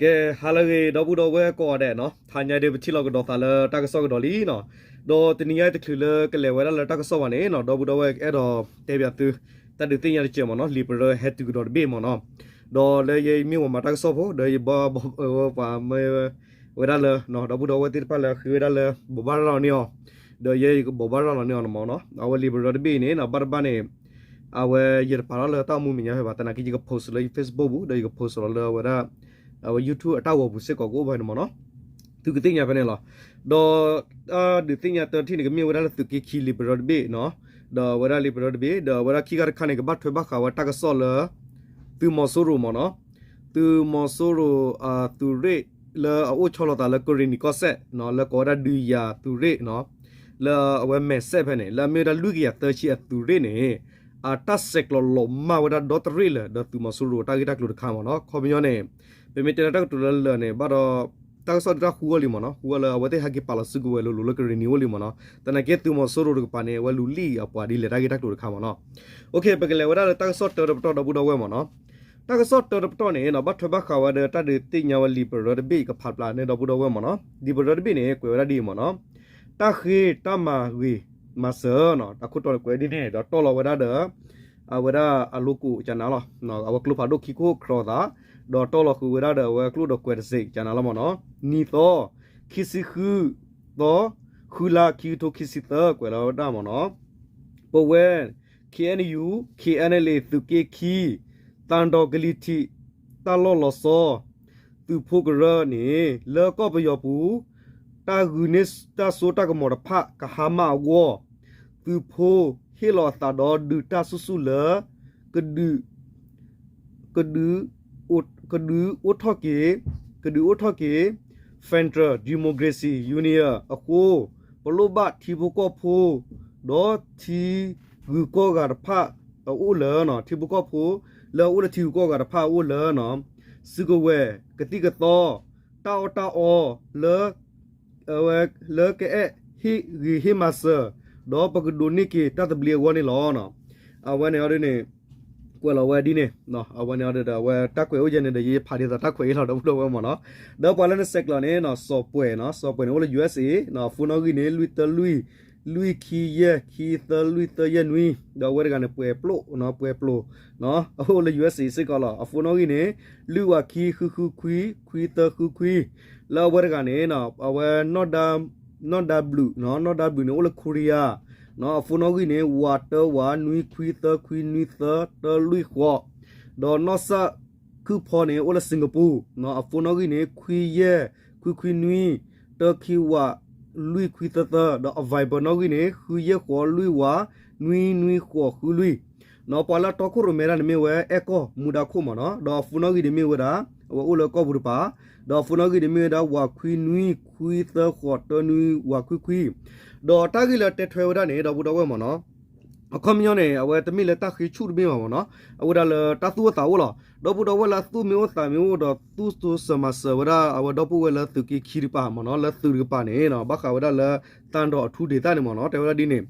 ကဲ ဟါလၢအဂ့ၤ ဒီပုၢ်ဒီဝဲၢ်ကိးဂၤဒဲးနီၤ, တဟါညါဒုး ပထံၣ်လိာ်ကဒီးသးလၢတၢ်ကစီၣ်ကဒီးလံနီၤ, ဒီးတနံၤညါအံၤတချုးလၢကလဲၤဝဲဒၣ်လၢတၢ်ကစီၣ်ဘၣ်န့ၣ်နီၤ ဒီပုၢ်ဒီဝဲၢ်အဲၣ်ဒိးတဲပၠးသု တၢ်ဒုးသ့ၣ်ညါတစဲးမ့ၢ်နီၤ, Liberal ဟဲတုၤကဒီးတဘ့ၣ်မ့ၢ်နီၤ, ဒီးလၢယမ့ၢ်ဝဲမၤတၢ်ကစီၣ်ဖိ ဒီးယဘီ ပှၤမၢဝဲဒၣ်လၢ ဒီပုၢ်ဒီဝဲၢ်သ့ၣ်တဖၣ်လၢအဃ့ဝဲဒၣ်လၢ ဘိးဘၣ်ရၤလီၤန့ၢ်အီၤ, ဒီးယဲယကဘိးဘၣ်ရၤလီၤန့ၢ်အီၤန့ၣ်မ့ၢ်နီၤ, အဝဲ Liberal တဘ့ၣ်အံၤန့ၣ် ဘၣ်တဘၣ်န့ၣ် အဝဲယတပာ်ထီၣ်လၢတၢ်အိၣ်မူမဲာ်ညါဖဲဘၣ်, သနာ်က့ယက post လၢယ Facebook ပူၤ ဒီးယက post လီၤလၢအဝဲဒၣ် အဝဲ YouTube အတၢ်ဂီၤပူၤစ့ၢ်ကီးကအိၣ်ဘၣ်န့ၣ်မ့ၢ်နီၤ, သုကသ့ၣ်ညါဖဲန့ၣ်လီၤ. ဒီးတၢ်ဒုးသ့ၣ်ညါတထံၣ်န့ၣ် ကမ့ၢ်ဝဲဒၣ်လၢသုးက့ခံ Liberal တဘ့ၣ်နီၤ, ဒီးအဝဲဒၣ် Liberal တဘ့ၣ် ဒီးအဝဲဒၣ်ခံခါတခါန့ၣ် ကဘၣ်ထွဲဘၣ်ဃးဝဲတၢ်ကစီၣ်လၢ သုးမီၤစိရိၤမ့ၢ်နီၤ, သုးမီၤစိရိၤ သုးရ့ၣ်လၢအအိၣ်ဆီလီၤသးလၢကရ့ၣ်နံၤကီၢ်စဲၣ်နီၤ, လၢကိးဝဲဒၣ်ဒုးယၤသုးရ့ၣ်နီၤ, လၢအဝဲမဲာ်စဲးဖဲန့ၣ် လၢအမ့ၢ်ဝဲဒၣ်လွံၢ်ကယၤသၢဆံအသုးရ့ၣ်န့ၣ် အတၢ်ဆဲးကျိးလီၤမၢ်ဝဲဒၣ်ဒီတရ့ၣ်လၢာ် ဒီးသုးမီၤစိရိၤအတၢ်ဂ့ၢ်တၢ်ကျိၤတခါမ့ၢ်နီၤ, ခီပညီန့ၣ် ပမ့ၢ်တဲလၢတၢ်ကတိၤလၢလၢာ်န့ၣ် ဘၣ်ဒီး တၢ်ကစီၣ်ဒုးတၢ်ဃုအီၤလံမ့ၢ်နီၤ, ဃုအီၤလၢအဝဲသ့ၣ်ဟဲက့ၤပာ်လီၤစုကဝဲၤလိၤလိၤလၢကရ့ၣ်နံၤအိၣ်လံမ့ၢ်နီၤ, သနာ်က့သုးမီၤစိရိၤတကပၤန့ၣ် အဝဲလူၤလံၣ်အပှၤဒ်လဲၣ်တၢ်ဂ့ၢ်တၢ်ကျိၤတခါမ့ၢ်နီၤ. ပကလဲၤဝဲဒၣ်လၢတၢ်ကစီၣ်တၢတပတီၢ် ဒီပုၢ်ဒီဝဲၢ်မ့ၢ်နီၤ, တၢ်ကစီၣ်တၢတပတီၢ်န့ၣ်နီၤ ဘၣ်ထွဲဘၣ်ဃးဝဲဒီးတၢ်ဒုးသ့ၣ်ညါဝဲ Liberal တဘ့ၣ်ကဖးပျၢ်န့ၣ် ဒီပုၢ်ဒီဝဲၢ်မ့ၢ်နီၤ, Liberal တဘ့ၣ်န့ၣ် ကွဲးဝဲဒၣ်ဒ်အံၤမ့ၢ်နီၤ, တၢ်ဃ့တၢ်မၤဂ့ၤမၤစၢၤနီၤ, တၢ်ခိၣ်တီန့ၣ်ကွဲးဒ်န့ၣ် ဒီးတီၢ်လီၤဝဲဒၣ်ဒီး အဝဲဒၣ်အလိကိးကနၤလီၤ, အဝဲကျိဖးဒိၣ်ခံခိၣ်ခြီသး, ဒီးတီၢ်လီၤဃုာ်ဝဲဒၣ်ဒီးအဝဲကျိဒီးကွဲးတစ့းကနၤလီၤမ့ၢ်နီၤ, နံၤသီ ခံဆံဃုသီ, ဃုလါ ခံကထိခံဆံသၢ ကွဲးလီၤဝဲဒၣ်မ့ၢ်နီၤ, ပဝဲ K N U K N L A သုးက့ခံ သးဒီးကလံၤထံး တၢ်လီၢ်လီၤဆီ သုးဖိကရၢန့ၣ် လၢကီၢ်ပယီၤပူၤ တၢ်ဂုာ်န့ၢ်တၢ်စိတၢ်ကမီၤတဖၣ်ကဟါမၢ်အဂီၢ် သုးဖိဟ့ၣ်လီၤအသးဒီးဒုးတၢ်ဆူၣ်ဆူၣ်လၢ ကဒုး ကဒုး ကဒုးအိၣ်ထီၣ်က့ၤ ကဒုးအိၣ်ထီၣ်က့ၤ Federal Democracy Union အဃိ ပလိၣ်ဘၣ်ထံဖိကီၢ်ဖိ ဒီးထံဂုၤကီၢ်ဂၤတဖၣ်အအိၣ်လၢ ထံဖိကီၢ်ဖိ လၢအအိၣ်လၢထံဂုၤကီၢ်ဂၤတဖၣ်အအိၣ်လၢ စုကဝဲၤ ကသံၣ်ကသီ တၢ်အီၣ်တၢ်အီလၢ အဝဲလၢကအဲၣ်ဟ့ၣ်ဂ့ၤဟ့ၣ်မၤစၢၤ ဒီးပကဒိးန့ၢ်က့ၤတၢ်သဘျ့အဂီၢ်န့ၣ်လီၤ. အဝဲန့ၣ်အီၤဒ်န့ၣ် ကွဲးလီၤဝဲဒ်န့ၣ် အဝဲန့ၣ်အီၤဒီး အဝဲတၢ်ကွဲးအိၣ်ယဲန့ၣ်ဒီး ယဖးဒ်သိးတၢ်ကွဲးအံၤလီၤ ဒီပုၢ်ဒီဝဲၢ်မ့ၢ်နီၤ, ဒီးပှၤလၢနဆဲးကျိးန့ၣ် စီၤပှဲၤနီၤ, စီၤပှဲၤန့ၣ် အိၣ်လၢ U S A နီၤ, အ phone နီၣ်ဂံၢ်န့ၣ် လွံၢ်တၢလွံၢ် လွံၢ်ခံယဲၢ် ခံသၢလွံၢ်သၢယဲၢ်နွံ, ဒီးအဝဲတဂၤန့ၣ် ပှဲၤပျိာ် ပှဲၤပျိာ် အိၣ်လၢ U S A စ့ၢ်ကီးလီၤ. အ phone နီၣ်ဂံၢ်န့ၣ် လွံၢ်ဝးခံ ဃုဃုခွံ ခွံသၢဃုခွံ, လၢအဝဲတဂၤန့ၣ် အဝဲ နီၢ်ဒါဘျုး နီၢ်ဒါဘျုးန့ၣ် အိၣ်လၢ Korea နီၤ, အ phone နီၣ်ဂံၢ်န့ၣ် ဝးတၢဝး နွံခွံသၢခွံ နွံသၢတၢလွံၢ်ဃိး, ဒီးနီၢ်စၢ်ခုၣ်ဖီန့ၣ် အိၣ်လၢ Singapore နီၤ, အ phone နီၣ်ဂံၢ်န့ၣ် ခွံယဲၢ် ခွံခွံနွံ တၢခံဝး လွံၢ်ခွံသၢသၢ, ဒီးအ Viber နီၣ်ဂံၢ်န့ၣ် ဃုယဲၢ်ဃိးလွံၢ်ဝး နွံနွံဃိးဃုလွံၢ် နီၤ, ပှၤလၢအတီခိၣ်ရိၣ်မဲဒၣ်န့ၣ်မ့ၢ်ဝဲအဲၣ်ကီၢ်မူဒါခိၣ်မ့ၢ်နီၤ, ဒီးအ phone နီၣ်ဂံၢ်န့ၣ်မ့ၢ်ဝဲဒၣ် အဝဲအိၣ်လၢကီၢ်ပူၤတပၤ, ဒီးအ phone နီၣ်ဂံၢ်န့ၣ်မ့ၢ်ဝဲဒၣ် ဝးခွံနွံ ခွံသၢဃိးတၢနွံ ဝးခွံခွံ, ဒီးတၢ်ဂ့ၢ်လၢတဲထွဲဝဲဒၣ်န့ၣ် ဒီပုၢ်ဒီဝဲၢ်မ့ၢ်နီၤ, အခီပညီန့ၣ် အဝဲတမ့ၢ်လၢတၢ်ဃ့ဆူၣ်တမ့ၢ်ဘၣ်မ့ၢ်နီၤ, အဝဲဒၣ်လၢတၢ်သူၣ်အိၣ်သးအိၣ်လီၤ. ဒီပုၢ်ဒီဝဲၢ်လၢအသူၣ်မ့ၢ်အိၣ်သးမ့ၢ်အိၣ်ဒီး သူၣ်တိစၢၤမၤစၢၤဝဲဒၣ် အဝဲဒီပုၢ်ဝဲၢ်လၢသုးက့ခံတကပၤမ့ၢ်နီၤ, လၢသုးတကပၤန့ၣ် ဘၣ်ဃးဝဲဒၣ်လၢ သးဒီးအထူဒ့ၣ်သၣ်န့ၣ်မ့ၢ်နီၤ, တဲဝဲဒၣ်ဒ်န့ၣ်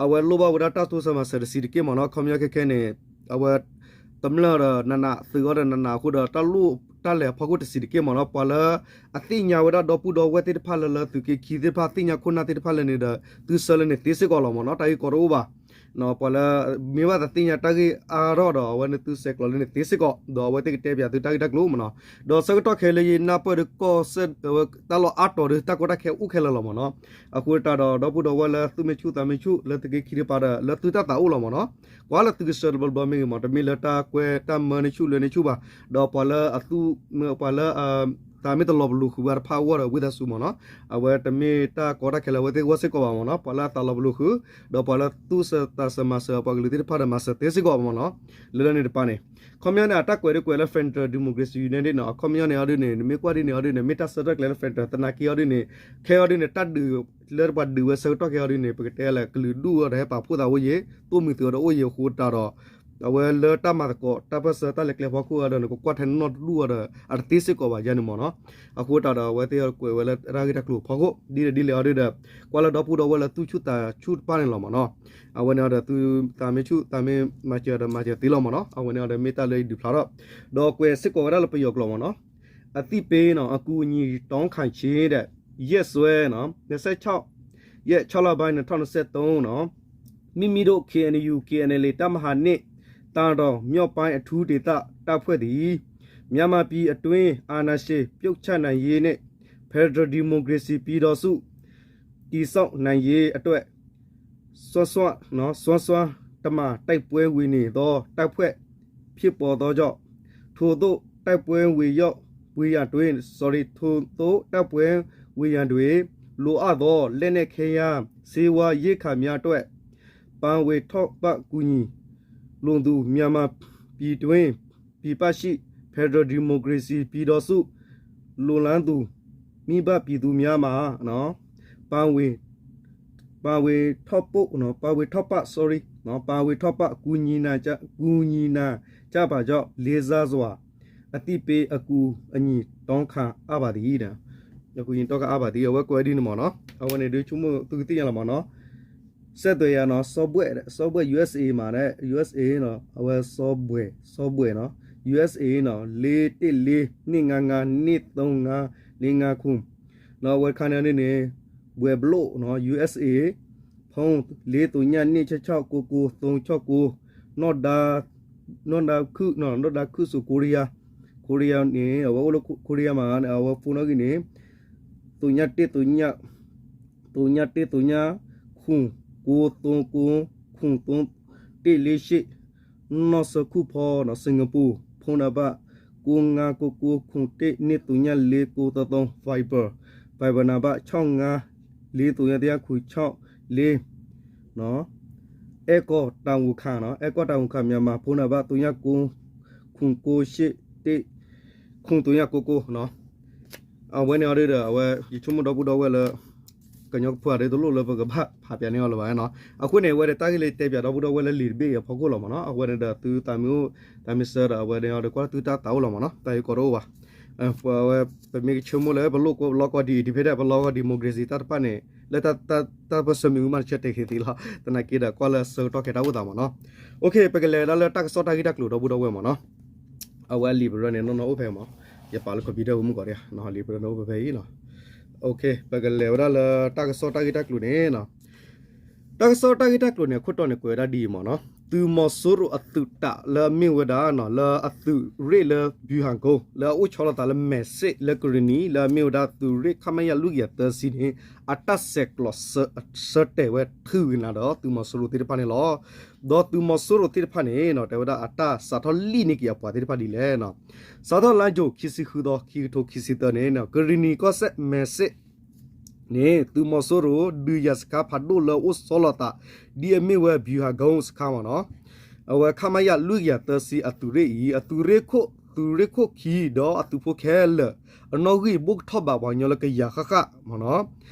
အဝဲလိၣ်ဘၣ်ဝဲဒၣ်တၢ်တိစၢၤမၤစၢၤတဆံးတက့ၢ်မ့ၢ်နီၤ, အခီပညီခဲခဲန့ၣ် အဝဲ တမျၢၢ်ဒီးနးနး သုးအီၤဒီးနးနးအဃိဒီး တၢ်လိၣ်တၢ်လဲၤအဖီခိၣ်တဆံးတက့ၢ်မ့ၢ်နီၤ, ပှၤလၢအသ့ၣ်ညါဝဲဒၣ်ဒီပုၢ်ဒီဝဲၢ်သ့ၣ်တဖၣ်လၢ လၢသုးက့ခံသ့ၣ်တဖၣ် သ့ၣ်ညါခိၣ်နၢ်သ့ၣ်တဖၣ်လၢန့ၣ်ဒီး သုဆှၢလၢန့ၣ်သ့စ့ၢ်ကီးလီၤမ့ၢ်နီၤ, တၢ်ဂ့ၢ်ကီတအိၣ်ဘၣ်. ပှၤလၢ မ့ၢ်ဘၣ်သးသ့ၣ်ညါတၢ်ဂ့ၢ်အါထီၣ်ဒီး အဝဲန့ၣ်သုဆဲးကျိးလၢန့ၣ်သ့စ့ၢ်ကီး ဒီးအဝဲသ့ၣ်ကတဲပၠးသုတၢ်ဂ့ၢ်တၢ်ကျိၤမ့ၢ်နီၤ, ဒီးဆၢကတီၢ်ခဲလၢာ်ယနၢ်ပၢၢ်ဒီးကီၢ်စဲၣ် တၢ်လီၢ်အါတီၤဒီး တၢ်ကီတၢ်ခဲအိၣ်ခဲလၢာ်လီၤမ့ၢ်နီၤ, အဃိသတးဒီး ဒီပုၢ်ဒီဝဲၢ်လၢသူၣ်မ့ၢ်ဆူၣ်သးမ့ၢ်ဆူၣ် လၢသုးက့ခံတကပၤဒီး လၢသုတၢ်သးအိၣ်လီၤမ့ၢ်နီၤ, ကွၢ်လၢသုကဆှၢတဘျီဘျီမ့ၢ်ဂ့ၤမ့ၢ် တမ့ၢ်လၢတၢ်ကွဲတၢ်မၢန့ၢ်ဆူၣ်လၢန့ၢ်ဆူၣ်ဘၣ်, ဒီးပှၤလၢအသူၣ် ပှၤလၢ သးမ့ၢ်တလီၤပလိာ်ဃုာ်ဘၣ်တဖၣ်အဂီၢ်ဒီး ဝံသးစူၤမ့ၢ်နီၤ, အဝဲတမ့ၢ်တၢ်ကီတၢ်ခဲလၢအဝဲသ့ၣ်ဂီၢ်စ့ၢ်ကီးဘၣ်မ့ၢ်နီၤ, ပှၤလၢအသးလီၤပလိာ်ဃုာ် ဒီးပှၤလၢသူၣ်စၢၤသးစၢၤမၤစၢၤပှၤကလုာ်သ့ၣ်တဖၣ်ဒီးမၤစၢၤသ့စ့ၢ်ကီးမ့ၢ်နီၤ, လၢလၢန့ၣ်တပၤန့ၣ်, ခီပညီန့ၣ် အတၢ်ကွဲးဒ်ကွဲးလၢ Federal Democracy Union န့ၣ်နီၤ, အခီပညီန့ၣ်အီၤဒ်န့ၣ် နမ့ၢ်ကွၢ်ဒ်န့ၣ်အီၤဒ်န့ၣ် မ့ၢ်တၢ်ဆၢထၢၣ်ကျဲလၢ Federal သနာ်က့အီၤဒ်န့ၣ်, ခဲအီၤဒ်န့ၣ် တၢ်ဒုးလၢပှၤဒုးဝဲဆၢကတီၢ်ခဲအီၤဒ်န့ၣ် ပကတဲလၢကလုာ်ဒူၣ်အီၤဒီးဟဲပာ်ဖှိၣ်သးအိၣ်ယံၤ သိၣ်မှံၤသုးအီၤဒီးအိၣ်ယံၤအဃိသတးဒီး အဝဲလၢတၢ်မၤသကိးတၢ်ပၢၢ်ဆၢတၢ်လဲၤကျဲဖီခိၣ်အီၤဒီး နကကွၢ်ထဲနီၢ်တဒူၣ်အီၤဒီး အတသ့စ့ၢ်ကီးဘၣ်ယါန့ၣ်မ့ၢ်နီၤ, အဃိသတးဒီး အဝဲသ့ၣ်ကွဲးဝဲလၢတၢ်ဂ့ၢ်တၢ်ကျိၤဖီခိၣ် ဒ်လဲၣ်ဒ်လဲၣ်အီၤဒ်ဒီး ကွၢ်လၢဒီပုၢ်ဒီဝဲၢ်လၢသူၣ်ဆူၣ်သးဆူၣ်တဖၣ်န့ၣ်လီၤမ့ၢ်နီၤ, အဝဲန့ၣ်အီၤဒီး သုသးမ့ၢ်ဆူၣ်သးမ့ၢ်မၤစၢၤဒီးမၤစၢၤသ့လီၤမ့ၢ်နီၤ, အဝဲန့ၣ်အီၤဒီးမ့ၢ်တၢ်လၢယဒုးဖျါထီၣ်, ဒီးကွဲးစ့ၢ်ကီးဝဲဒၣ်လၢပယီၤကျိာ်မ့ၢ်နီၤ, အသိပ့ၤနီၤ အကူအညီတောင်းခံခြင်း ရက်စွဲနီၤ နှစ်ဆယ့်ခြောက် ရက် ခြောက်လပိုင်း နှစ်ထောင့်နှစ်ဆယ့်သုံးနီၤ မ့မ့ၢ်ဒိၣ် KNU KNLA တပ်မဟာနှစ် သံတောင်မြောက်ပိုင်းအထူးဒေသတပ်ဖွဲ့သည် မြန်မာပြည်အတွင်း အာဏာရှင်ပြုတ်ကျနိုင်ရေးနှင့် ဖက်ဒရယ်ဒီမိုကရေစီပြည်ထောင်စု တည်ဆောက်နိုင်ရေးအတွက် စွမ်းစွမ်း စွမ်းစွမ်းတမံတိုက်ပွဲဝင်နေသောတပ်ဖွဲ့ဖြစ်ပေါ်သောကြောင့် ထိုသို့တိုက်ပွဲဝင်ရောက်ဝင်ရန်တွင် sorry ထိုသို့တိုက်ပွဲဝင်ရန်တွင် လိုအပ်သောလက်နက်ခဲယမ်း ဆေးဝါးရိက္ခာများအတွက် ပါဝင်ထောက်ပံ့ကူညီလိုသူ မြန်မာပြည်တွင်း ပြည်ပရှိ ဖက်ဒရယ်ဒီမိုကရေစီပြည်ထောင်စု လိုလားသူ မိဘပြည်သူများမှ ပါဝင် ပါဝင်ထောက်ပို့နော် ပါဝင်ထောက်ပံ့ sorry နော် ပါဝင်ထောက်ပံ့ကူညီနိုင်ကြ ကူညီနိုင်ကြပါကြောင်း လေးစားစွာ အသိပေး အကူအညီတောင်းခံအပ်ပါသည် အကူအညီတောင်းခံအပ်ပါသည် အဝဲကွဲးဒ်န့ၣ်မ့ၢ်နော် အဝဲန့ၣ်ဒုးဆိကမိၣ်သုကသ့ၣ်ညါလီၤမ့ၢ်နော် ဆက်သွယ်ရန်နော် စောဘွဲ့ စောဘွဲ့ USA မှာတဲ့ USA နော် အဝဲစောဘွဲ့ စောဘွဲ့နော် USA နော် လေးတစ်လေး နှစ်ငါးငါး နှစ်သုံးငါး လေးငါးခုနစ် နော် အဝဲတခါန့ၣ်န့ၣ် ဘွဲ့ဘျိၣ်နော် USA ဖုန်း လေးသုည နှစ်ခြောက်ခြောက် ကိုးကိုး သုံးခြောက်ကိုး နီၢ်ဒါ နီၢ်ဒါခုၣ်နော် နီၢ်ဒါခုၣ်စိ ကိုရီးယား ကိုရီးယားန့ၣ် အဝဲအိၣ်လၢ ကိုရီးယားမှာ အဝဲ phone နီၣ်ဂံၢ်န့ၣ် သုည တစ်သုည သုည တစ်သုည ခုနစ် ကိုး သုံး ကိုး ခုနစ် သုံး တစ် လေး ရှစ် နီၢ်စၢၤခုၣ်ဖီ နော် စင်္ကာပူ ဖုန်းနံပါတ် ကိုးငါးကိုးကိုး ခုနစ် တစ် နှစ်သုည လေး ကိုး သုံး သုံး Viber Viber နံပါတ် ခြောက်ငါး လေးသုည တစ် ခုနစ် ခြောက် လေး နော် အဲၣ်ကီၢ်တာဝန်ခံနော် အဲၣ်ကီၢ်တာဝန်ခံ မြန်မာ ဖုန်းနံပါတ် သုည ကိုး ခုနစ် ကိုး ရှစ် တစ် ခုနစ် သုည ကိုး ကိုး နော် အဝဲန့ၣ်အီၤဒီး အဝဲ ယဆိကမိၣ်ဒီပုၢ်ဒီဝဲၢ်လၢ ကညီကဖၢဒီးတလိၣ်လၢပကဘၣ်ဖးပၠးန့ၢ်အီၤလၢၤဘၣ်နီၤ အဃိန့ၣ် အဝဲဒၣ်တၢ်ဂ့ၢ်လၢတဲပၠးဒီပုၢ်ဒီဝဲၢ်လၢလံာ်တဘ့ၣ်အဖီခိၣ်လီၤမ့ၢ်နီၤ အဝဲန့ၣ်ဒီးသုသးမုာ်အိၣ် သးမုာ်စၢၤဒီး အဝဲန့ၣ်အီၤဒီးကွၢ်သုတၢ်သးအိၣ်လီၤမ့ၢ်နီၤ တၢ်ဂ့ၢ်ကီတအိၣ်ဘၣ် ပဝဲ ပမ့ၢ်ကဆိကမိၣ်လၢပလိၣ်ကီ democracy တၢ်တဖၣ်န့ၣ် လၢတၢ်ပၢၢ်ဆၢမ့ၢ်ဝံၤမးတဆၢတဲာ်က့ၤသ့လီၤ သနာ်က့ဒီးကွၢ်လၢဆၢကတီၢ်ခဲတၢ်အိၣ်သးမ့ၢ်နီၤ OK ပကလဲၤဝဲဒၣ်လၢတၢ်ကစီၣ်တၢ်ဂ့ၢ်တၢ်ကျိၤဒီပုၢ်ဒီဝဲၢ်မ့ၢ်နီၤ အဝဲလံာ်ပရၢန့ၣ် နီၢ်နီၢ်အိၣ်ဖဲမ့ၢ် ယပာ်လၢ computer ပူၤမုၢ်ကီးဒၣ် လံာ်ပရၢန့ၣ်အိၣ်ဖဲဖဲအံၤနီၤ OK ပကလဲၤဝဲဒၣ်လၢတၢ်ကစီၣ်တၢ်ဂ့ၢ်တၢ်ကျိၤန့ၣ် တၢ်ကစီၣ်တၢ်ဂ့ၢ်တၢ်ကျိၤန့ၣ် အခိၣ်တီန့ၣ်ကွဲးဝဲဒၣ်ဒ်အံၤမ့ၢ်နီၤ သုးမီၤစိရိၤအသုးတၢ်လၢအမ့ၢ်ဝဲဒၣ်နီၤ လၢအသုးရ့ၣ်လၢ ဗျူဟာကုန်း လၢအအိၣ်ဆီလီၤသးလၢမဲာ်ဆ့ လၢကရံၣ်နံၤ လၢအမ့ၢ်ဝဲဒၣ်သုးရ့ၣ် ခမရ လွံၢ်ကယၤသၢဆံန့ၣ် အတၢ်ဆဲးကျိးဆၢတဲာ်ဝဲထုးက့ၤနၤဒီးသုးမီၤစိရိၤသ့ၣ်တဖၣ်န့ၣ်လီၤ. ဒီးသုးမီၤစိရိၤသ့ၣ်တဖၣ်န့ၣ် တဲဝဲဒၣ်အတၢ်စးထီၣ်လံၣ်န့ၢ်က့ၤအပှၤသ့ၣ်တဖၣ်ဒ်လဲၣ်နီၤ. စးထီၣ်လါယူၤ ခံဆံဃုသီ ခံကထိခံဆံသၢန့ၣ် ကရံၣ်နံၤကီၢ်စဲၣ်မဲာ်ဆ့န့ၣ် သုးမီၤစိရိၤ ဒုးယၤစခါဖးဒိၣ်လၢအအိၣ်ဆီလီၤသး ဒ်အမ့ၢ်ဝဲ ဗျူဟာကုန်း စခါမ့ၢ်နီၤ. အဝဲ ခမရ လွံၢ်ကယၤသၢဆံ အသုးရ့ၣ်အံၤ အသုးရ့ၣ်ခိၣ် သုးရ့ၣ်ခိၣ်ခံဒီးအသုးဖိခဲလၢာ် အနီၣ်ဂံၢ်ဘိၣ်ကထီၣ်ဘးပှၤကညီလၢကယၤဃၣ်ဃၣ်မ့ၢ်နီၤ.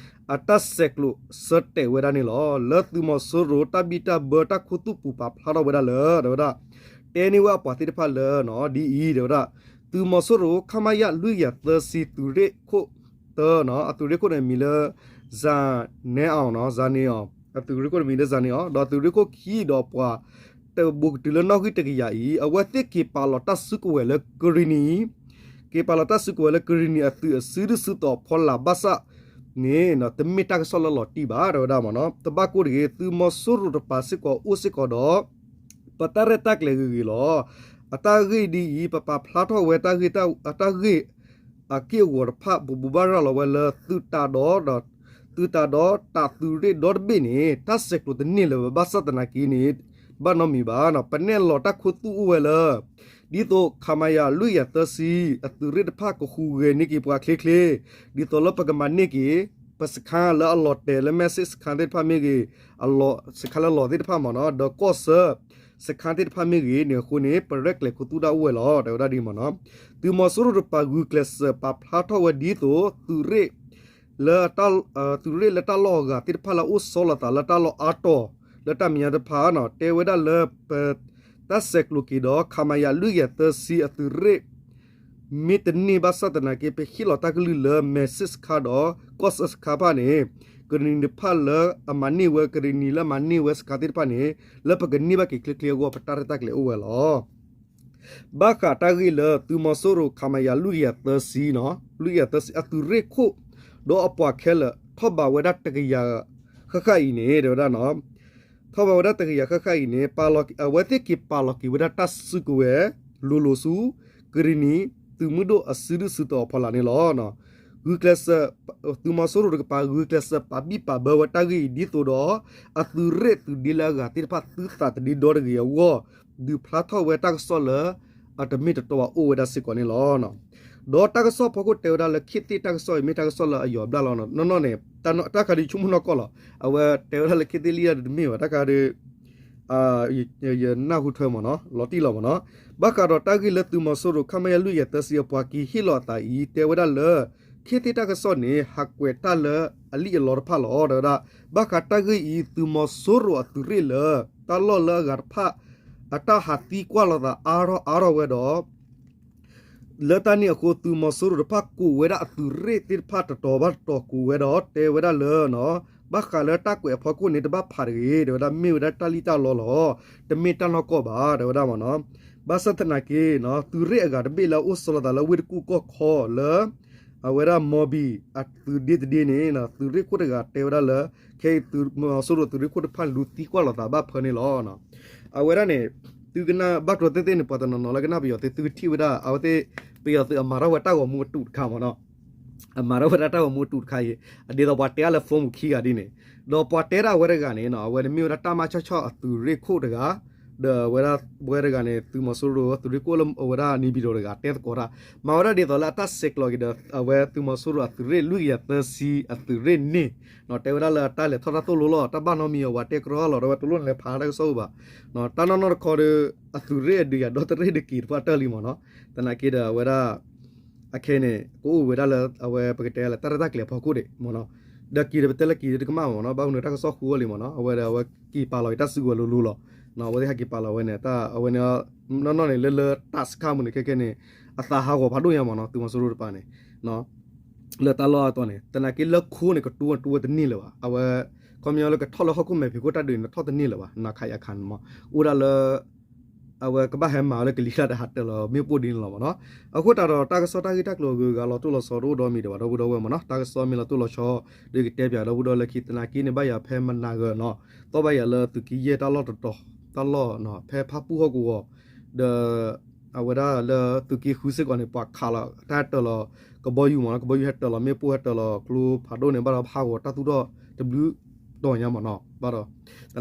အတၢ်ဆဲးကျိးဆၢတဲာ်ဝဲဒၣ်န့ၣ်လီၤ. လၢသုးမီၤစိရိၤတၢ်ဘံၣ်တၢ်ဘၢတၢ်ခူသူၣ်ပူၤပာ်ဖျါထီၣ်ဝဲဒၣ်လၢ တဲဝဲဒၣ် တဲန့ၢ်ဝဲအပှၤသ့ၣ်တဖၣ်လၢ ဒ်အံၤ တဲဝဲဒၣ် သုးမီၤစိရိၤ ခမရ လွံၢ်ကယၤသၢဆံ သုးရ့ၣ်ခိၣ်တၢ အသုးရ့ၣ်ခိၣ်န့ၣ်မံၤလၢ ဇာနည်အောင်နီၤ ဇာနည်အောင် အသုးရ့ၣ်ခိၣ်န့ၣ်မံၤလၢ ဇာနည်အောင် ဒီးသုးရ့ၣ်ခိၣ်ခံဒီးပှၤ တဘူးကတုၤလၢနီၣ်ဂံၢ်တကယၤအံၤ အဝဲသ့ၣ်က့ၤပာ်လီၤတၢ်စုကဝဲၤလၢကရံၣ်နံၤ က့ၤပာ်လီၤတၢ်စုကဝဲၤလၢကရံၣ်နံၤအသုးအစုဒုးစုတီၤဖီလာ်ဘၣ်ဆၣ်န့ၣ် တမ့ၢ်တၢ်ကစီၣ်လၢလီၤတံၢ်ဘၣ် တဲဝဲဒၣ်မ့ၢ်နီၤ. တဘၣ်ကိၢ်တဂ့ၤ သုးမီၤစိရိၤတပၤစ့ၢ်ကီးအိၣ်စ့ၢ်ကီးဒီး ပတၢ်ရဲၣ်တၢ်ကျဲၤဂ့ၤဂ့ၤလီၤ. အတၢ်ဂ့ၢ်ဒ်အံၤ ပပာ်ဖျါထီၣ်ဝဲတၢ်ဂ့ၢ် တၢ်ဂ့ၢ် အက့ၢ်အဂီၤတဖၣ် ပဘိးဘၣ်ရၤလီၤဝဲလၢသုးတးဒီး သုးတးဒီးတၢ်သုးရ့ၣ်ဒီတဘ့ၣ်န့ၣ် တၢ်ဆဲးကျိးတန့ၢ်လၢၤဘၣ်ဆၣ်သနာ်က့န့ၣ် ဘၣ်နီတမံၤဘၣ် ပနဲၣ်လီၤတၢ်ခူသူၣ်အိၣ်ဝဲလၢ ဒ်သိး ခမရ လွံၢ်ကယၤသၢဆံ အသုးရ့ၣ်တဖၣ်ကဟူးဂဲၤန့ၢ်က့ၤပှၤချ့ချ့ ဒ်သိးလၢပကမၤန့ၢ်က့ၤ ပစခါလၢအလီၤတဲာ်လၢမဲာ်ဆ့စခါသ့ၣ်တဖၣ်မ့ၢ်ဂ့ၤ အလီၤ စခါလၢလီၤသ့ၣ်တဖၣ်မ့ၢ်နီၤ ဒီးကီၢ်ဆၢ စခါသ့ၣ်တဖၣ်မ့ၢ်ဂ့ၤန့ၣ် အဃိန့ၣ် ပရဲၣ်ကျဲၤခူသူၣ်ဒၣ်အိၣ်ဝဲလီၤ တဲဝဲဒၣ်ဒ်မ့ၢ်နီၤ. သုးမီၤစိရိၤတပၤဂုာ်ကျဲးစၢးပာ်ဖျါထီၣ်ဝဲဒ်သိး သုးရ့ၣ် လၢ သုးရ့ၣ်လၢတၢ်လီၢ်အဂၤသ့ၣ်တဖၣ်လၢအအိၣ်ဆီလီၤသးလၢတၢ်လီၢ်အါတီၤ လၢတၢ်မဲာ်ညါတဖၣ်နီၤ တဲဝဲဒၣ်လၢပ တၢ်ဆဲးကျိးက့ၤဒီး ခမရ လွံၢ်ကယၤသၢဆံ အသုးရ့ၣ် မ့ၢ်တန့ၢ်ဘၣ်ဆၣ်သနာ်က့ ပဟ့ၣ်လီၤတၢ်ကလုၢ်လၢမဲာ်ဆ့စခါဒီး ကီၢ်ဆၢစခါတဖၣ်န့ၣ် ကရံၣ်နံၤတဖၣ်လၢအမၤန့ၢ်ဝဲ ကရံၣ်နံၤလၢအမၤန့ၢ်ဝဲစခါသ့ၣ်တဖၣ်န့ၣ် လၢပကန့ၢ်ဘၣ်က့ၤချ့ချ့အဂီၢ် ပတၢ်ရဲၣ်တၢ်ကျဲၤအိၣ်ဝဲလီၤ. ဘၣ်ဃးတၢ်ဂ့ၢ်လၢသုးမီၤစိရိၤ ခမရ လွံၢ်ကယၤသၢဆံနီၤ, လွံၢ်ကယၤသၢဆံအသုးရ့ၣ်ခိၣ် ဒီးအပှၤခဲလၢာ် ထီၣ်ဘးဝဲဒၣ်တကယၤဃၣ်ဃၣ်အံၤန့ၣ် တဲဝဲဒၣ်နီၤ, ထီၣ်ဘးဝဲဒၣ်တကယၤဃၣ်ဃၣ်အံၤန့ၣ် ပာ်လီၤက့ၤ အဝဲသ့ၣ်က့ၤပာ်လီၤက့ၤဝဲဒၣ်တၢ်စုကဝဲၤ လိၤလိၤဆူ ကရံၣ်နံၤ သုးမုၢ်ဒိၣ်အစုဒုၣ်စုတီၤအဖီလာ်န့ၣ်လီၤ. ဂုာ်ကျဲးစၢး သုးမီၤစိရိၤတကပၤ ဂုာ်ကျဲးစၢးပာ်ဘံၣ်ပာ်ဘၢဝဲတၢ်ဂ့ၢ်အံၤ ဒ်သိးဒီး အသုးရ့ၣ်သုးဒ့လၢအဂၤသ့ၣ်တဖၣ် သုသးတဒ့ဒီတဂ့ၤအဂီၢ် ဒုးဖျါထီၣ်ဝဲတၢ်ကစီၣ်လၢ အတမ့ၢ်တတီဘၣ်အိၣ်ဝဲဒၣ်စ့ၢ်ကီးန့ၣ်လီၤ. ဒီးတၢ်ကစီၣ်ဖီခိၣ်တဲဝဲဒၣ်လၢ ခ့သ့ၣ်တၢ်ကစီၣ်အံၤ မ့ၢ်တၢ်ကစီၣ်လၢအယီၤဘျၣ်လီၤ. နီၢ်နီၢ်န့ၣ် တၢ်ခါဒုးဆိကမိၣ်နီၢ်ကီၢ်လီၤ. အဝဲတဲဝဲဒၣ်လၢခ့သ့ၣ်လံတမ့ၢ်ဘၣ် တၢ်ခါဒုး ယနၢ်ဟူထွဲမ့ၢ်နီၤ လီၤတံၢ်လီၤမ့ၢ်နီၤ. ဘၣ်ဃးဒီးတၢ်ဂ့ၢ်လၢသုးမီၤစိရိၤ ခမရ လွံၢ်ကယၤသၢဆံအပှၤက့ၤဟ့ၣ်လီၤအသးအံၤ တဲဝဲဒၣ်လၢ ခ့သ့ၣ်တၢ်ကစီၣ်န့ၣ် ဟးကွဲးတၢ်လၢအလံၣ်အလီတဖၣ်လီၤ တဲဝဲဒၣ်. ဘၣ်ဃးတၢ်ဂ့ၢ်အံၤ သုးမီၤစိရိၤအသုးရ့ၣ်လၢ တၢ်လီၢ်လၢအဂၤတဖၣ် အတၢ်ဟးသံကွၢ်လိာ်သးအါထီၣ်အါထီၣ်ဝဲဒီး လၢတၢ်န့ၣ်အဃိ သုးမီၤစိရိၤတဖၣ်ကိးဝဲဒၣ်အသုးရ့ၣ်သ့ၣ်တဖၣ်တတီၤဘၣ်တတီၤကိးဝဲဒီး တဲဝဲဒၣ်လၢ ဘၣ်ဃးလၢတၢ်ကွဲးအဖီခိၣ်န့ၣ် တဘၣ်ဖးတဂ့ၤ တဲဝဲဒၣ် မ့ၢ်ဝဲဒၣ်တၢ်လံၣ်တၢ်လီလီၤ. တမ့ၢ်တၢ်နီၢ်ကီၢ်ဘၣ် တဲဝဲဒၣ်မ့ၢ်နီၤ. ဘၣ်ဆၣ်သနာ်က့ သုးရ့ၣ်အဂၤတဘ့ၣ်လၢအအိၣ်ဆီလီၤသးလၢဝ့ၢ်တကူၣ်ကီၢ်ခီလၢ အဝဲဒၣ်မီဘံၣ်အသုးဒ့တဒ့န့ၣ် သုးရ့ၣ်ခိၣ်တဂၤတဲဝဲဒၣ်လၢ ခဲအံၤသုးမီၤစိရိၤသုးရ့ၣ်ခိၣ်တဖၣ်လူၤသံကွၢ်လိာ်သးဘၣ်ဖၢန့ၣ်လီၤ. အဝဲဒၣ်န့ၣ် သုကနၣ်ဘၣ်ကျိၤသ့ၣ်သ့ၣ်န့ၣ် ပှၤတနီၤနီၤလၢကနၣ်ပယီၤသုး သုကထံၣ်ဝဲဒၣ် အဝဲသ့ၣ် ပယီၤသုးအမၤထီၣ်ဝဲတၢ်ဂီၤမူအတူးတခါမ့ၢ်နီၤ. အမၤထီၣ်ဝဲဒၣ်တၢ်ဂီၤမူအတူးတခါအံၤ အဒ်သိးပှၤတဲအါလၢ phone ပူၤခံဂၤဒ်န့ၣ် ဒီးပှၤတဲဒၣ်ဝဲတဂၤန့ၣ် အဝဲန့ၣ်မ့ၢ်ဝဲဒၣ်တၢ်မၤဆီၣ်ဆီၣ်အသုးရ့ၣ်ခိၣ်တဂၤ ဒီးအဝဲဒၣ်ဝဲတဂၤန့ၣ် သုးမီၤစိရိၤသုးရ့ၣ်ခိၣ်လၢအဝဲဒၣ် နေပြည်တော် တဂၤ တဲသကိးတၢ် မၤဝဲဒၣ်ဒ်သိးလၢအတၢ်ဆဲးကျိးက့ၤဒီး အဝဲသုးမီၤစိရိၤအသုးရ့ၣ်လွံၢ်ကယၤသၢဆံအသုးရ့ၣ်န့ၣ် တဲဝဲဒၣ်လၢအတၢ်လဲၤထီၣ်တၢ်သိၣ်လိလီၤ တၢ်ဘၣ်နီတမံၤအဝဲတဲကရီလီၤ ဒီးဝဲတလိၣ်န့ၣ်လဲၤဖးတၢ်ကစီၣ်အိၣ်ဘၣ်. တၢ်နီၢ်နီၢ်တခီဒီး အသုးရ့ၣ်အဒုးယၤဒီတရ့ၣ်ဒုးက့ၤတဖၣ်တၢၢ်လံမ့ၢ်နီၤ. သနာ်က့ဒီးအဝဲဒၣ် အခဲအံၤန့ၣ် ကအိၣ်ဝဲဒၣ်လၢအဝဲပကတဲလၢတၢ်ရဲၣ်တၢ်ကျဲၤအဖီခိၣ်ဒံးမ့ၢ်နီၤ. ဒီးက့ၤဒီးပတဲလၢက့ၤဒီးတကမၣ်မ့ၢ်နီၤ ဘၣ်မနုၤတၢ်ကစီၣ်ဃုအီၤလံမ့ၢ်နီၤ အဝဲဒီးအဝဲက့ၤပာ်လီၤက့ၤတၢ်စုကဝဲၤလိၤလိၤလီၤ. အဝဲသ့ၣ်ဟဲက့ၤပာ်လီၤဝဲန့ၣ် အဝဲန့ၣ် နီၢ်နီၢ်န့ၣ် လၢလၢတၢ်စခါမူန့ၣ် ခဲခဲန့ၣ် အသးဟးဂီၤဖးဒိၣ်ညါမ့ၢ်နီၤ သုးမီၤစိရိၤတပၤန့ၣ် လၢတၢ်လီၢ်အတီၢ်န့ၣ် သနာ်က့လၢခိန့ၣ် ကတူၢ်ဝဲတန့ၢ်လၢၤဘၣ် အဝဲ ခီပညီလၢကထီၣ်လၢဟီၣ်ခိၣ်မဲာ်ဖံးခိၣ်တၢ်ဒုးန့ၣ် ထီၣ်တန့ၢ်လၢၤဘၣ် နၤခးယၤခးန့ၣ်မ့ၢ် အိၣ်ဒၣ်လၢ အဝဲကဘၣ်ဟဲမၤဝဲလၢကလံၤကျါဒီးဟးတၢၤလီၤမ့ၣ်ပိၢ်ဒ်န့ၣ်လီၤမ့ၢ်နီၤ. အဃိသတးဒီးတၢ်ကစီၣ်တၢ်ဂ့ၢ်တၢ်ကျိၤအဂုၤအဂၤလီၤတိၢ်လီၤဆီတအိၣ်ဒီးမံၤဒံးဘၣ် ဒီပုၢ်ဒီဝဲၢ်မ့ၢ်နီၤ တၢ်ကစီၣ်မ့ၢ်လီၤတိၢ်လီၤဆီ ဒီးကတဲပၠးဒီပုၢ်ဒီဝဲၢ်လၢခံ သနာ်က့န့ၣ် ဘၣ်ယၤဖဲမနၤဂၢၤနီၤ သီၣ်ဘၣ်ယၤလၢသုးက့ယဲၢ်တၢ်လီၢ်တတီၤ တၢ်လီၢ်ဖဲဖၣ်ပူၣ်ဟီၣ်ကဝီၤ ဒီး အဝဲဒၣ်လၢသုးက့ဃုစ့ၢ်ကီးန့ၣ် ပှၤခးလီၤ တၢ်ဟဲတၢၤလီၤ ကဘီယူၤမ့ၢ်နီၤ ကဘီယူၤဟဲတၢၤလီၤ မ့ၣ်ပိၢ်ဟဲတၢၤလီၤ ကျိဖးဒိၣ်န့ၣ် ဘၣ်ဒီးဟးဂီၤတၢ်သူၣ်ထီၣ်တဘျုးတီၤညါမ့ၢ်နီၤ ဘၣ်ဒီး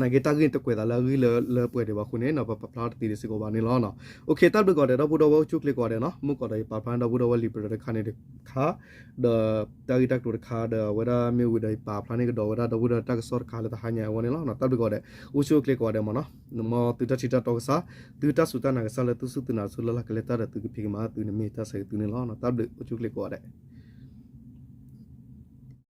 သနာ်က့တၢ်ဂ့ၢ်န့ၣ်တကွဲးသးလၢအဂ့ၢ်လၢလၢပှဲၤဒံးဘၣ်အဃိန့ၣ် ပပာ်ဖျါတသ့ဒံးစ့ၢ်ကီးဘၣ်န့ၣ်လီၤ. တၢ်ဘျုးကိးဂၤဒဲး ဒီပုၢ်ဒီဝဲၢ်အိၣ်ဆူၣ်အိၣ်ချ့ကိးဂၤဒဲးနီၤ မုၢ်ကီးဒီးယပာ်ဖျါန့ၢ်ဒီပုၢ်ဒီဝဲၢ်လံာ်ပရၢတခါန့ၣ်တခါ ဒီးတၢ်ဂ့ၢ်တၢ်ကျိၤတခါ ဒီးအဝဲဒၣ်မ့ၢ်ဝံၤဒီးယပာ်ဖျါန့ၢ်ကဒီးဝဲဒၣ် ဒီပုၢ်ဒီဝဲၢ်တၢ်ကစီၣ်တခါလၢတဟါညါအဝဲန့ၣ်လီၤ. တၢ်ဘျုးကိးဂၤဒဲး အိၣ်ဆူၣ်အိၣ်ချ့ကိးဂၤဒဲးမ့ၢ်နီၤ မ်သုတၢ်ထံၣ်တၢ်တီကစၢ် သုတၢ်စူၢ်တၢ်နာ်ကစၢ်လၢသုစူၢ်သုနာ်သုလၢ်လၢ်ကလဲၤတၢ်ဒီးသုကဖံးကမၤသုန့ၣ်မ့ၢ်တၢ်ဆၢဂ့ၤသုန့ၣ်လီၤ. တၢ်ဘျုးအိၣ်ဆူၣ်အိၣ်ချ့ကိးဂၤဒဲး